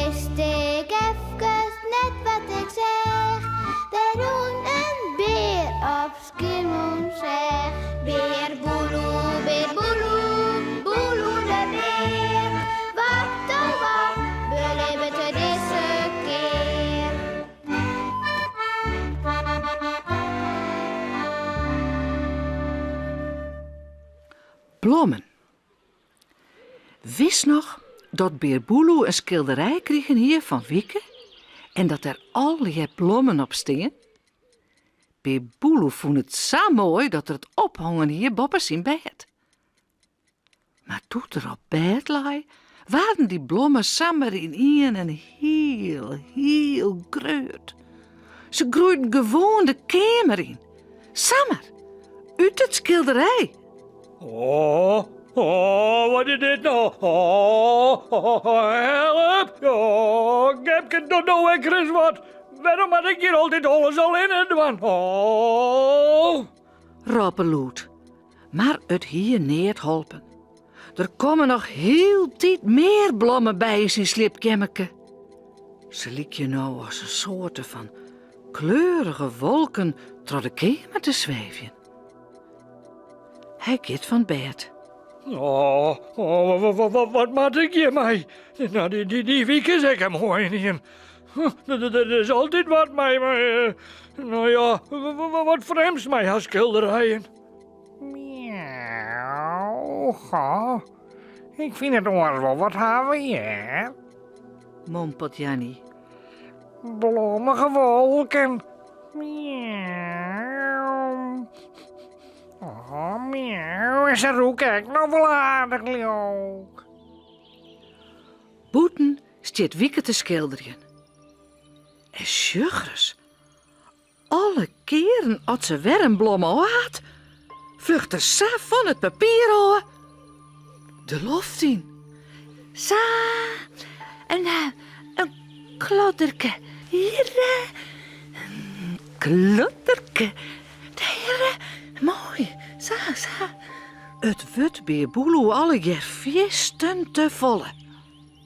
wist ik efkes net wat ik seach. Der rûn in bear op Skiermûntseach. Bear Boeloe, bear Boeloe, Boeloe de bear. Wat oh wat belibbet er dizze kear? Blommen. Witst noch dat Bear Boeloe in skilderij krigen hie fan Wieke en dat der allegear blommen op stean? Bear Boeloe fûn it sa moai dat er it ophongen hie boppe syn bêd. Mar doe't er op bêd lei, waarden dy blommen samar ynienen hiel, hiel grut. Se groeiden gewoan de keamer yn. Samar, út it skilderij. Oh, oh, wat is dit no? Oh, oh, help! Oh, Gepke, doch no ek ris wat. Wêrom moat ik hjir altyd alles allinne dwaan? Oh! Rôp er lûd. Mar it hie neat holpen. Der komme noch hieltyd mear blommen by yn syn sliepkeammerke. Se lykje no as in soarte fan kleurige wolken troch de keamer te sweevjen. Hy giet fan 't bêd. Oh, oh, wat moat ik hjirmei? No, dy Wieke is ek in moaien. Der is altyd wat mei, no ja, wat frjemds mei har skilderijen. Miauw, goh. Ik fyn it oars wol wat hawwen, hear. Mompelt Janny. Blommige wolken. Miauw. Oh, miauw, en se rûke ek noch wol aardich leuk. Bûten stiet Wieke te skilderjen. En sjoch ris, alle kearen as se wer in blom ôf hat, fljocht er sa fan it papier ôf de loft yn. Sa, in in klodderke hjir, in klodderke dêr. Moai, sa, sa. It wurdt Bear Boeloe allegear fierstente folle.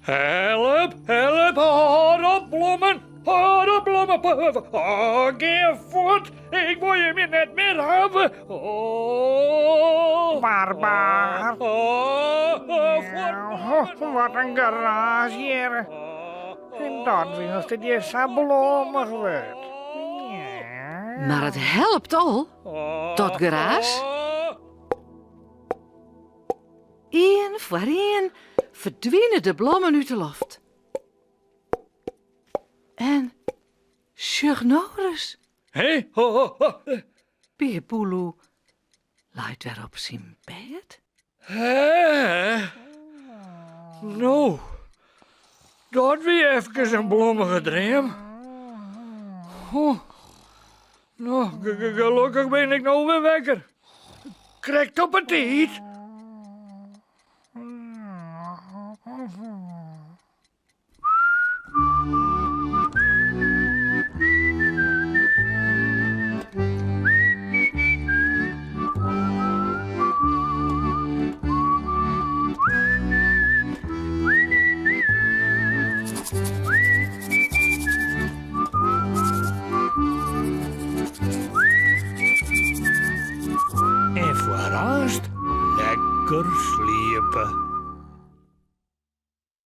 Help, help, hâld op blommen, hâld op blommen, oh, gean fuort, ik wol jimme net mear hawwe. Oh, Barbaar. Oh, oh, fuort, blommen. Wat in geraas hjir. En dat wylst it hjir sa blommich wurdt. Mar it helpt al, dat geraas. Ien foar ien ferdwine de blommen út de loft. En sjoch no ris. Hé, ho, ho, ho. Bear Boeloe leit wer op syn bêd. Hé? No, dat wie efkes in blommige dream. Oh, no, gelokkich bin ik no wer wekker. Krekt op 'e tiid. En foar aanst lekker sliepe.